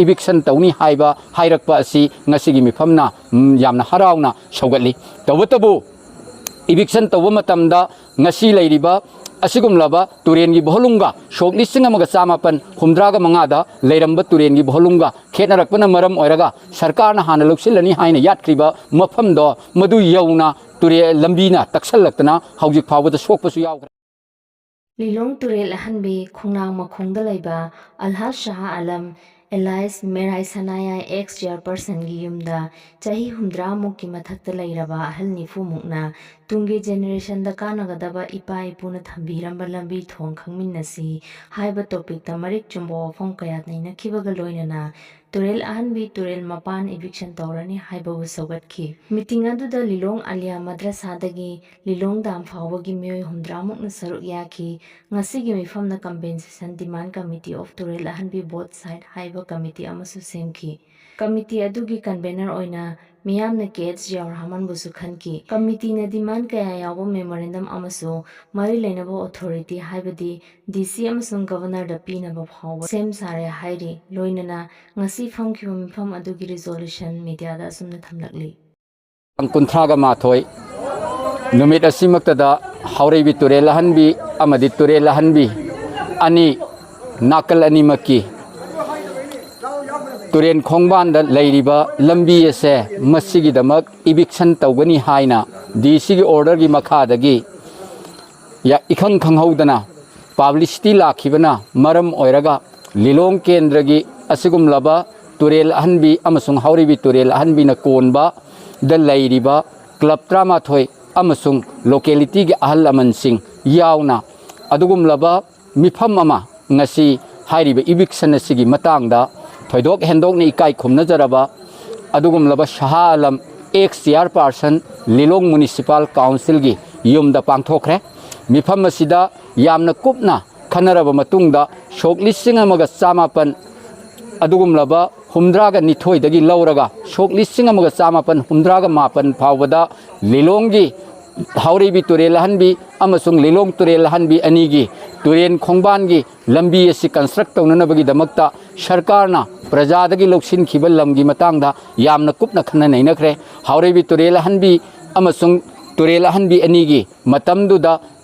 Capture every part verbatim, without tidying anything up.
Eviction ꯇꯧꯅꯤ ꯍꯥꯏꯕ ꯍꯥꯏꯔꯛꯄ ꯑꯁꯤ ꯉꯁꯤꯒꯤ ꯃꯤꯐꯝꯅ, ꯎꯝ, ꯌꯥꯝꯅ ꯍꯔꯥꯎꯅ ꯁꯧꯒꯠꯂꯤ꯫ ꯇꯧꯕꯇꯕꯨ ꯏꯚꯤꯛꯁꯟ ꯇꯧꯕ ꯃꯇꯝꯗ ꯉꯁꯤ ꯂꯩꯔꯤꯕ ꯑꯁꯤꯒꯨꯝꯂꯕ ꯇꯨꯔꯦꯟꯒꯤ ꯚꯣꯂꯨꯝꯒ ꯁꯣꯛ ꯂꯤꯁꯤꯡ ꯑꯃꯒ ꯆꯥꯃꯥꯄꯟ ꯍꯨꯝꯗ꯭ꯔꯥꯒ ꯃꯉꯥꯗ ꯂꯩꯔꯝꯕ ꯇꯨꯔꯦꯟꯒꯤ ꯚꯣꯂꯨꯝꯒ ꯈꯦꯠꯅꯔꯛꯄꯅ ꯃꯔꯝ ꯑꯣꯏꯔꯒ ꯁꯔꯀꯥꯔꯅ ꯍꯥꯟꯅ ꯂꯧꯁꯤꯜꯂꯅꯤ ꯍꯥꯏꯅ ꯌꯥꯠꯈ꯭ꯔꯤꯕ ꯃꯐꯝꯗꯣ ꯃꯗꯨ ꯌꯧꯅ ꯇꯨꯔꯦꯜ ꯂꯝꯕꯤꯅ ꯇꯛꯁꯜꯂꯛꯇꯅ ꯍꯧꯖꯤꯛ ꯐꯥꯎꯕꯗ ꯁꯣꯛꯄꯁꯨ ꯌꯥꯎꯈ꯭ꯔꯦ꯫ ꯂꯤꯂꯣꯡ ꯇꯨꯔꯦꯜ ꯑꯍꯟꯕꯤ ꯈꯣꯡꯅꯥꯡ ꯃꯈꯣꯡꯗ ꯂꯩꯕ ꯑꯜꯍꯥꯖ ꯁꯍꯥ ꯑꯂꯝ ꯑꯦꯂꯥꯏꯁ ꯃꯦꯔꯥꯏ ꯁꯅꯥꯌꯥꯏ ꯑꯦꯛꯁ ꯆꯤꯌꯔꯄꯔꯁꯟꯒꯤ ꯌꯨꯝꯗ ꯆꯍꯤ ꯍꯨꯝꯗ꯭ꯔꯥꯃꯨꯛꯀꯤ ꯃꯊꯛꯇ ꯂꯩꯔꯕ ꯑꯍꯜ ꯅꯤꯐꯨꯃꯨꯛꯅ ꯇꯨꯡꯒꯤ ꯖꯦꯅꯦꯔꯦꯁꯟꯗ ꯀꯥꯟꯅꯒꯗꯕ ꯏꯄꯥ ꯏꯄꯨꯅ ꯊꯝꯕꯤꯔꯝꯕ ꯂꯝꯕꯤ ꯊꯣꯡ ꯈꯪꯃꯤꯟꯅꯁꯤ ꯍꯥꯏꯕ ꯇꯣꯄꯤꯛꯇ ꯃꯔꯤꯛ ꯆꯨꯝꯕ ꯋꯥꯐꯝ ꯀꯌꯥ ꯅꯩꯅꯈꯤꯕꯒ ꯂꯣꯏꯅꯅ ꯇꯨꯔꯦꯜ ꯑꯍꯟꯕꯤ ꯇꯨꯔꯦꯜ ꯃꯄꯥꯟ ꯏꯚꯤꯛꯁꯟ ꯇꯧꯔꯅꯤ ꯍꯥꯏꯕꯕꯨ ꯁꯧꯒꯠꯈꯤ꯫ ꯃꯤꯇꯤꯡ ꯑꯗꯨꯗ ꯂꯤꯂꯣꯡ ꯑꯂꯤꯌꯥ ꯃꯗ꯭ꯔꯁꯥꯗꯒꯤ ꯂꯤꯂꯣꯡ ꯗꯥꯝ ꯐꯥꯎꯕꯒꯤ ꯃꯤꯑꯣꯏ ꯍꯨꯝꯗ꯭ꯔꯥꯃꯨꯛꯅ ꯁꯔꯨꯛ ꯌꯥꯈꯤ꯫ ꯉꯁꯤꯒꯤ ꯃꯤꯐꯝꯅ Compensation Demand Committee of Turel Ahanbi Both Side ꯍꯥꯏꯕ ꯀꯃꯤꯇꯤ ꯑꯃꯁꯨ ꯁꯦꯝꯈꯤ꯫ ꯀꯃꯤꯇꯤ ꯑꯗꯨꯒꯤ ꯀꯟꯚꯦꯅꯔ ꯑꯣꯏꯅ ꯃꯤꯌꯥꯝꯅ ꯀꯦ ꯑꯦꯆ ꯖꯤꯌꯥꯎꯔ ꯔꯍꯃꯟꯕꯨꯁꯨ ꯈꯟꯈꯤ꯫ ꯀꯃꯤꯇꯤꯅ ꯗꯤꯃꯥꯟ ꯀꯌꯥ ꯌꯥꯎꯕ ꯃꯦꯃꯣꯔꯦꯟꯗꯝ ꯑꯃꯁꯨ ꯃꯔꯤ ꯂꯩꯅꯕ ꯑꯣꯊꯣꯔꯤꯇꯤ ꯍꯥꯏꯕꯗꯤ ꯗꯤ ꯁꯤ ꯑꯃꯁꯨꯡ ꯒꯚꯔꯅꯔꯗ ꯄꯤꯅꯕ ꯐꯥꯎꯕ ꯁꯦꯝ ꯁꯥꯔꯦ ꯍꯥꯏꯔꯤ꯫ ꯂꯣꯏꯅꯅ ꯉꯁꯤ ꯐꯝꯈꯤꯕ ꯃꯤꯐꯝ ꯑꯗꯨꯒꯤ ꯔꯤꯖꯣꯂꯨꯁꯟ ꯃꯤꯗꯤꯌꯥꯗ ꯑꯁꯨꯝꯅ ꯊꯝꯂꯛꯂꯤ꯫ ꯇꯥꯡ ꯀꯨꯟꯊ꯭ꯔꯥꯒ ꯃꯥꯊꯣꯏ ꯅꯨꯃꯤꯠ ꯑꯁꯤꯃꯛꯇꯗ ꯍꯥꯎꯔꯩꯕꯤ ꯇꯨꯔꯦꯜ ꯑꯍꯟꯕꯤ ꯑꯃꯗꯤ ꯇꯨꯔꯦꯜ ꯑꯍꯟꯕꯤ ꯑꯅꯤ ꯅꯥꯀꯜ ꯑꯅꯤꯃꯛꯀꯤ ꯇꯨꯔꯦꯟ ꯈꯣꯡꯕꯥꯟꯗ ꯂꯩꯔꯤꯕ ꯂꯝꯕꯤ ꯑꯁꯦ ꯃꯁꯤꯒꯤꯗꯃꯛ ꯏꯚꯤꯛꯁꯟ ꯇꯧꯒꯅꯤ ꯍꯥꯏꯅ ꯗꯤ ꯁꯤꯒꯤ ꯑꯣꯔꯗꯔꯒꯤ ꯃꯈꯥꯗꯒꯤ ꯌꯥ-, ꯏꯈꯪ ꯈꯪꯍꯧꯗꯅ ꯄꯥꯕ꯭ꯂꯤꯁꯤꯇꯤ ꯂꯥꯛꯈꯤꯕꯅ ꯃꯔꯝ ꯑꯣꯏꯔꯒ ꯂꯤꯂꯣꯡ ꯀꯦꯟꯗ꯭ꯔꯒꯤ ꯑꯁꯤꯒꯨꯝꯂꯕ ꯇꯨꯔꯦꯜ ꯑꯍꯟꯕꯤ ꯑꯃꯁꯨꯡ ꯍꯥꯎꯔꯩꯕꯤ ꯇꯨꯔꯦꯜ ꯑꯍꯟꯕꯤꯅ ꯀꯣꯟꯕꯗ ꯂꯩꯔꯤꯕ ꯀ꯭ꯂꯕ ꯇꯔꯥꯃꯥꯊꯣꯏ ꯑꯃꯁꯨꯡ ꯂꯣꯀꯦꯂꯤꯇꯤꯒꯤ ꯑꯍꯜ ꯂꯃꯟꯁꯤꯡ ꯌꯥꯎꯅ ꯑꯗꯨꯒꯨꯝꯂꯕ ꯃꯤꯐꯝ ꯑꯃ ꯉꯁꯤ ꯍꯥꯏꯔꯤꯕ ꯏꯚꯤꯛꯁꯟ ꯑꯁꯤꯒꯤ ꯃꯇꯥꯡꯗ ꯊꯣꯏꯗꯣꯛ ꯍꯦꯟꯗꯣꯛꯅ ꯏꯀꯥꯏ ꯈꯨꯝꯅꯖꯔꯕ ꯑꯗꯨꯒꯨꯝꯂꯕ ꯁꯍꯥ ꯑꯂꯝ, ꯑꯦꯛꯁ ꯆꯤꯌꯥꯔꯄꯥꯔꯁꯟ, ꯂꯤꯂꯣꯡ ꯃ꯭ꯌꯨꯅꯤꯁꯤꯄꯥꯜ ꯀꯥꯎꯟꯁꯤꯜꯒꯤ ꯌꯨꯝꯗ ꯄꯥꯡꯊꯣꯛꯈ꯭ꯔꯦ꯫ ꯃꯤꯐꯝ ꯑꯁꯤꯗ ꯌꯥꯝꯅ ꯀꯨꯞꯅ ꯈꯟꯅꯔꯕ ꯃꯇꯨꯡꯗ ꯁꯣꯛ ꯂꯤꯁꯤꯡ ꯑꯃꯒ ꯆꯥꯃꯥꯄꯟ ꯑꯗꯨꯒꯨꯝꯂꯕ ꯍꯨꯝꯗ꯭ꯔꯥꯒ ꯅꯤꯊꯣꯏꯗꯒꯤ ꯂꯧꯔꯒ ꯁꯣꯛ ꯂꯤꯁꯤꯡ ꯑꯃꯒ ꯆꯥꯃꯥꯄꯟ ꯍꯨꯝꯗ꯭ꯔꯥꯒ ꯃꯥꯄꯟ ꯐꯥꯎꯕꯗ ꯂꯤꯂꯣꯡꯒꯤ ꯍꯥꯎꯔꯩꯕꯤ ꯇꯨꯔꯦꯜ ꯑꯍꯟꯕꯤ ꯑꯃꯁꯨꯡ ꯂꯤꯂꯣꯡ ꯇꯨꯔꯦꯜ ꯑꯍꯟꯕꯤ ꯑꯅꯤꯒꯤ ꯇꯨꯔꯦꯟ ꯈꯣꯡꯕꯥꯟꯒꯤ ꯂꯝꯕꯤ ꯑꯁꯤ ꯀꯟꯁꯇ꯭ꯔꯛ ꯇꯧꯅꯅꯕꯒꯤꯗꯃꯛꯇ ꯁꯔꯀꯥꯔꯅ ꯄ꯭ꯔꯖꯥꯗꯒꯤ ꯂꯧꯁꯤꯟꯈꯤꯕ ꯂꯝꯒꯤ ꯃꯇꯥꯡꯗ ꯌꯥꯝꯅ ꯀꯨꯞꯅ ꯈꯟꯅ ꯅꯩꯅꯈ꯭ꯔꯦ꯫ ꯍꯥꯎꯔꯩꯕꯤ ꯇꯨꯔꯦꯜ ꯑꯍꯟꯕꯤ ꯑꯃꯁꯨꯡ ꯇꯨꯔꯦꯜ ꯑꯍꯟꯕꯤ ꯑꯅꯤꯒꯤ ꯃꯇꯝꯗꯨꯗ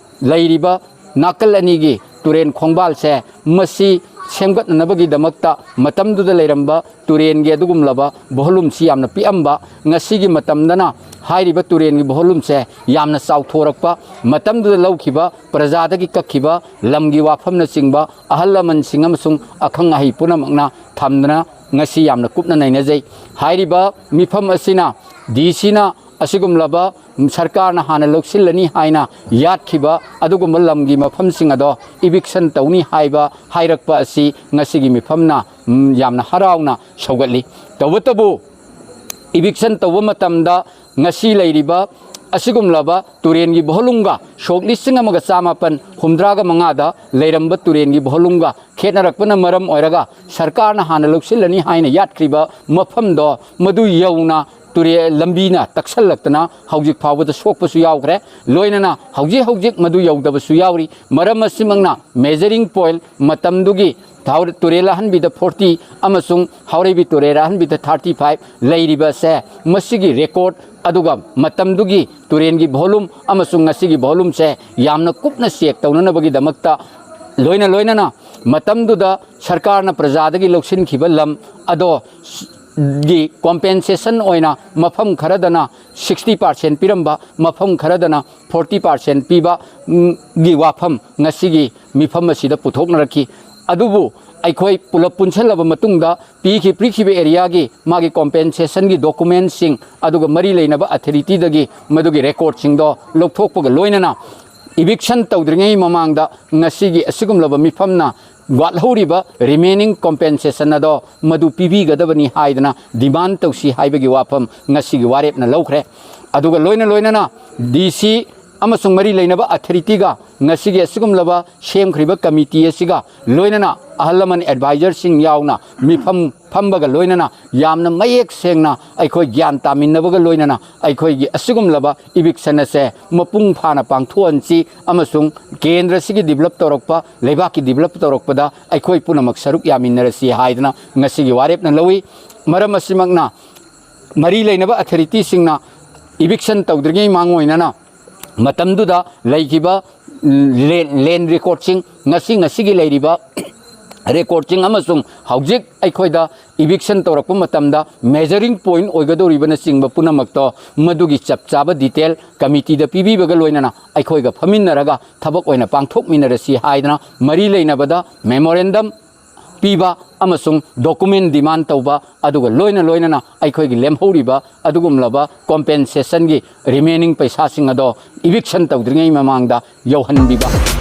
ꯂꯩꯔꯤꯕ ꯅꯥꯀꯜ ꯑꯅꯤꯒꯤ ꯇꯨꯔꯦꯟ ꯈꯣꯡꯕꯥꯜꯁꯦ, ꯃꯁꯤ ꯁꯦꯝꯒꯠꯅꯅꯕꯒꯤꯗꯃꯛꯇ ꯃꯇꯝꯗꯨꯗ ꯂꯩꯔꯝꯕ ꯇꯨꯔꯦꯟꯒꯤ ꯑꯗꯨꯒꯨꯝꯂꯕ ꯚꯣꯂꯨꯝꯁꯤ ꯌꯥꯝꯅ ꯄꯤꯛꯑꯝꯕ, ꯉꯁꯤꯒꯤ ꯃꯇꯝꯗꯅ ꯍꯥꯏꯔꯤꯕ ꯇꯨꯔꯦꯟꯒꯤ ꯚꯣꯂꯨꯝꯁꯦ ꯌꯥꯝꯅ ꯆꯥꯎꯊꯣꯔꯛꯄ, ꯃꯇꯝꯗꯨꯗ ꯂꯧꯈꯤꯕ ꯄ꯭ꯔꯖꯥꯗꯒꯤ ꯀꯛꯈꯤꯕ ꯂꯝꯒꯤ ꯋꯥꯐꯝꯅꯆꯤꯡꯕ ꯑꯍꯜ ꯂꯃꯟꯁꯤꯡ ꯑꯃꯁꯨꯡ ꯑꯈꯪ ꯑꯍꯩ ꯄꯨꯝꯅꯃꯛꯅ ꯊꯝꯗꯅ ꯉꯁꯤ ꯌꯥꯝꯅ ꯀꯨꯞꯅ ꯅꯩꯅꯖꯩ꯫ ꯍꯥꯏꯔꯤꯕ ꯃꯤꯐꯝ ꯑꯁꯤꯅ ꯗꯤ ꯁꯤꯅ ꯑꯁꯤꯒꯨꯝꯂꯕ ꯁꯔꯀꯥꯔꯅ ꯍꯥꯟꯅ ꯂꯧꯁꯤꯜꯂꯅꯤ ꯍꯥꯏꯅ ꯌꯥꯠꯈꯤꯕ ꯑꯗꯨꯒꯨꯝꯕ ꯂꯝꯒꯤ ꯃꯐꯝꯁꯤꯡ ꯑꯗꯣ ꯏꯕꯤꯛꯁꯟ ꯇꯧꯅꯤ ꯍꯥꯏꯕ ꯍꯥꯏꯔꯛꯄ ꯑꯁꯤ ꯉꯁꯤꯒꯤ ꯃꯤꯐꯝꯅ, ꯎꯝ, ꯌꯥꯝꯅ ꯍꯔꯥꯎꯅ ꯁꯧꯒꯠꯂꯤ꯫ ꯇꯧꯕꯇꯕꯨ, ꯏꯕꯤꯛꯁꯟ ꯇꯧꯕ ꯃꯇꯝꯗ ꯉꯁꯤ ꯂꯩꯔꯤꯕ ꯑꯁꯤꯒꯨꯝꯂꯕ ꯇꯨꯔꯦꯟꯒꯤ ꯚꯣꯂꯨꯝꯒ ꯁꯣꯛ ꯂꯤꯁꯤꯡ ꯑꯃꯒ ꯆꯥꯃꯥꯄꯟ ꯍꯨꯝꯗ꯭ꯔꯥꯒ ꯃꯉꯥꯗ ꯂꯩꯔꯝꯕ ꯇꯨꯔꯦꯟꯒꯤ ꯚꯣꯂꯨꯝꯒ ꯈꯦꯠꯅꯔꯛꯄꯅ ꯃꯔꯝ ꯑꯣꯏꯔꯒ ꯁꯔꯀꯥꯔꯅ ꯍꯥꯟꯅ ꯂꯧꯁꯤꯜꯂꯅꯤ ꯍꯥꯏꯅ ꯌꯥꯠꯈ꯭ꯔꯤꯕ ꯃꯐꯝꯗꯣ ꯃꯗꯨ ꯌꯧꯅ ꯇꯨꯔꯦꯜ ꯂꯝꯕꯤꯅ ꯇꯛꯁꯜꯂꯛꯇꯅ ꯍꯧꯖꯤꯛ ꯐꯥꯎꯕꯗ ꯁꯣꯛꯄꯁꯨ ꯌꯥꯎꯈ꯭ꯔꯦ꯫ ꯂꯣꯏꯅꯅ ꯍꯧꯖꯤꯛ ꯍꯧꯖꯤꯛ ꯃꯗꯨ ꯌꯧꯗꯕꯁꯨ ꯌꯥꯎꯔꯤ꯫ ꯃꯔꯝ ꯑꯁꯤꯃꯛꯅ measuring point ꯃꯇꯝꯗꯨꯒꯤ ꯊꯥꯎ-, ꯇꯨꯔꯦꯜ ꯑꯍꯟꯕꯤꯗ ꯐꯣꯔꯇꯤ ꯑꯃꯁꯨꯡ ꯍꯥꯎꯔꯩꯕꯤ ꯇꯨꯔꯦꯜ ꯑꯍꯟꯕꯤꯗ ꯊꯥꯔꯇꯤ ꯐꯥꯏꯚ ꯂꯩꯔꯤꯕꯁꯦ, ꯃꯁꯤꯒꯤ ꯔꯦꯀꯣꯔꯠ ꯑꯗꯨꯒ ꯃꯇꯝꯗꯨꯒꯤ ꯇꯨꯔꯦꯟꯒꯤ ꯚꯣꯂꯨꯝ ꯑꯃꯁꯨꯡ ꯉꯁꯤꯒꯤ ꯚꯣꯂꯨꯝꯁꯦ ꯌꯥꯝꯅ ꯀꯨꯞꯅ ꯆꯦꯛ ꯇꯧꯅꯅꯕꯒꯤꯗꯃꯛꯇ, ꯂꯣꯏꯅ ꯂꯣꯏꯅꯅ ꯃꯇꯝꯗꯨꯗ ꯁꯔꯀꯥꯔꯅ ꯄ꯭ꯔꯖꯥꯗꯒꯤ ꯂꯧꯁꯤꯟꯈꯤꯕ ꯂꯝ ꯑꯗꯣ ꯒꯤ ꯀꯣꯝꯄꯦꯟꯁꯦꯁꯟ ꯑꯣꯏꯅ ꯃꯐꯝ ꯈꯔꯗꯅ ꯁꯤꯛꯁꯇꯤ ꯄꯥꯔꯁꯦꯟ ꯄꯤꯔꯝꯕ, ꯃꯐꯝ ꯈꯔꯗꯅ ꯐꯣꯔꯇꯤ ꯄꯥꯔꯁꯦꯟ ꯄꯤꯕ, ꯎꯝ, ꯒꯤ ꯋꯥꯐꯝ ꯉꯁꯤꯒꯤ ꯃꯤꯐꯝ ꯑꯁꯤꯗ ꯄꯨꯊꯣꯛꯅꯔꯛꯈꯤ꯫ ꯑꯗꯨꯕꯨ ꯑꯩꯈꯣꯏ ꯄꯨꯂꯞ ꯄꯨꯟꯁꯤꯜꯂꯕ ꯃꯇꯨꯡꯗ ꯄꯤꯈꯤ-, ꯄꯤꯈꯤꯕ ꯑꯦꯔꯤꯌꯥꯒꯤ ꯃꯥꯒꯤ ꯀꯣꯝꯄꯦꯟꯁꯦꯁꯟꯒꯤ ꯗꯣꯀꯨꯃꯦꯟꯁꯤꯡ, ꯑꯗꯨꯒ ꯃꯔꯤ ꯂꯩꯅꯕ ꯑꯊꯣꯔꯤꯇꯤꯗꯒꯤ ꯃꯗꯨꯒꯤ ꯔꯦꯀꯣꯔꯠꯁꯤꯡꯗꯣ ꯂꯧꯊꯣꯛꯄꯒ ꯂꯣꯏꯅꯅ ꯏꯕꯤꯛꯁꯟ ꯇꯧꯗ꯭ꯔꯤꯉꯩ ꯃꯃꯥꯡꯗ ꯉꯁꯤꯒꯤ ꯑꯁꯤꯒꯨꯝꯂꯕ ꯃꯤꯐꯝꯅ ꯋꯥꯠꯍꯧꯔꯤꯕ ꯔꯤꯃꯦꯅꯤꯡ ꯀꯣꯝꯄꯦꯟꯁꯦꯁꯟ ꯑꯗꯣ ꯃꯗꯨ ꯄꯤꯕꯤꯒꯗꯕꯅꯤ ꯍꯥꯏꯗꯅ ꯗꯤꯃꯥꯟ ꯇꯧꯁꯤ ꯍꯥꯏꯕꯒꯤ ꯋꯥꯐꯝ ꯉꯁꯤꯒꯤ ꯋꯥꯔꯦꯞꯅ ꯂꯧꯈ꯭ꯔꯦ꯫ ꯑꯗꯨꯒ ꯂꯣꯏꯅ ꯂꯣꯏꯅꯅ ꯗꯤ ꯁꯤ ꯑꯃꯁꯨꯡ ꯃꯔꯤ ꯂꯩꯅꯕ ꯑꯊꯣꯔꯤꯇꯤꯒ ꯉꯁꯤꯒꯤ ꯑꯁꯤꯒꯨꯝꯂꯕ ꯁꯦꯝꯈ꯭ꯔꯤꯕ ꯀꯃꯤꯇꯤ ꯑꯁꯤꯒ ꯂꯣꯏꯅꯅ ꯑꯍꯜ ꯂꯃꯟ ꯑꯦꯗꯚꯥꯏꯖꯔꯁꯤꯡ ꯌꯥꯎꯅ ꯃꯤꯐꯝ ꯐꯝꯕꯒ ꯂꯣꯏꯅꯅ ꯌꯥꯝꯅ ꯃꯌꯦꯛ ꯁꯦꯡꯅ ꯑꯩꯈꯣꯏ ꯒ꯭ꯌꯥꯟ ꯇꯥꯃꯤꯟꯅꯕꯒ ꯂꯣꯏꯅꯅ ꯑꯩꯈꯣꯏꯒꯤ ꯑꯁꯤꯒꯨꯝꯂꯕ ꯏꯚꯤꯛꯁꯟ ꯑꯁꯦ ꯃꯄꯨꯡ ꯐꯥꯅ ꯄꯥꯡꯊꯣꯛꯍꯟꯁꯤ ꯑꯃꯁꯨꯡ ꯀꯦꯟꯗ꯭ꯔꯁꯤꯒꯤ ꯗꯤꯕꯂꯞ ꯇꯧꯔꯛꯄ, ꯂꯩꯕꯥꯛꯀꯤ ꯗꯤꯕꯂꯞ ꯇꯧꯔꯛꯄꯗ ꯑꯩꯈꯣꯏ ꯄꯨꯝꯅꯃꯛ ꯁꯔꯨꯛ ꯌꯥꯃꯤꯟꯅꯔꯁꯤ ꯍꯥꯏꯗꯅ ꯉꯁꯤꯒꯤ ꯋꯥꯔꯦꯞꯅ ꯂꯧꯏ꯫ ꯃꯔꯝ ꯑꯁꯤꯃꯛꯅ ꯃꯔꯤ ꯂꯩꯅꯕ ꯑꯊꯣꯔꯤꯇꯤꯁꯤꯡꯅ ꯏꯚꯤꯛꯁꯟ ꯇꯧꯗ꯭ꯔꯤꯉꯩ ꯃꯥꯡꯑꯣꯏꯅꯅ ꯃꯇꯝꯗꯨꯗ ꯂꯩꯈꯤꯕ ꯂꯦꯟ ꯔꯦꯀꯣꯔꯠꯁꯤꯡ, ꯉꯁꯤ ꯉꯁꯤꯒꯤ ꯂꯩꯔꯤꯕ ꯔꯦꯀꯣꯔꯠꯁꯤꯡ ꯑꯃꯁꯨꯡ ꯍꯧꯖꯤꯛ ꯑꯩꯈꯣꯏꯗ ꯏꯚꯤꯛꯁꯟ ꯇꯧꯔꯛꯄ ꯃꯇꯝꯗ ꯃꯦꯖꯔꯤꯡ ꯄꯣꯏꯟ ꯑꯣꯏꯒꯗꯧꯔꯤꯕꯅꯆꯤꯡꯕ ꯄꯨꯝꯅꯃꯛꯇꯣ ꯃꯗꯨꯒꯤ ꯆꯞ ꯆꯥꯕ ꯗꯤꯇꯦꯜ ꯀꯃꯤꯇꯤꯗ ꯄꯤꯕꯤꯕꯒ ꯂꯣꯏꯅꯅ ꯑꯩꯈꯣꯏꯒ ꯐꯝꯃꯤꯟꯅꯔꯒ ꯊꯕꯛ ꯑꯣꯏꯅ ꯄꯥꯡꯊꯣꯛꯃꯤꯟꯅꯔꯁꯤ ꯍꯥꯏꯗꯅ ꯃꯔꯤ ꯂꯩꯅꯕꯗ ꯃꯦꯃꯣꯔꯦꯟꯗꯝ ꯄꯤꯕ ꯑꯃꯁꯨꯡ ꯗꯣꯀꯨꯃꯦꯟ ꯗꯤꯃꯥꯟ ꯇꯧꯕ, ꯑꯗꯨꯒ ꯂꯣꯏꯅ ꯂꯣꯏꯅꯅ ꯑꯩꯈꯣꯏꯒꯤ ꯂꯦꯝꯍꯧꯔꯤꯕ ꯑꯗꯨꯒꯨꯝꯂꯕ ꯀꯣꯝꯄꯦꯟꯁꯦꯁꯟꯒꯤ ꯔꯤꯃꯦꯅꯤꯡ ꯄꯩꯁꯥꯁꯤꯡ ꯑꯗꯣ ꯏꯚꯤꯛꯁꯟ ꯇꯧꯗ꯭ꯔꯤꯉꯩ ꯃꯃꯥꯡꯗ ꯌꯧꯍꯟꯕꯤꯕ꯫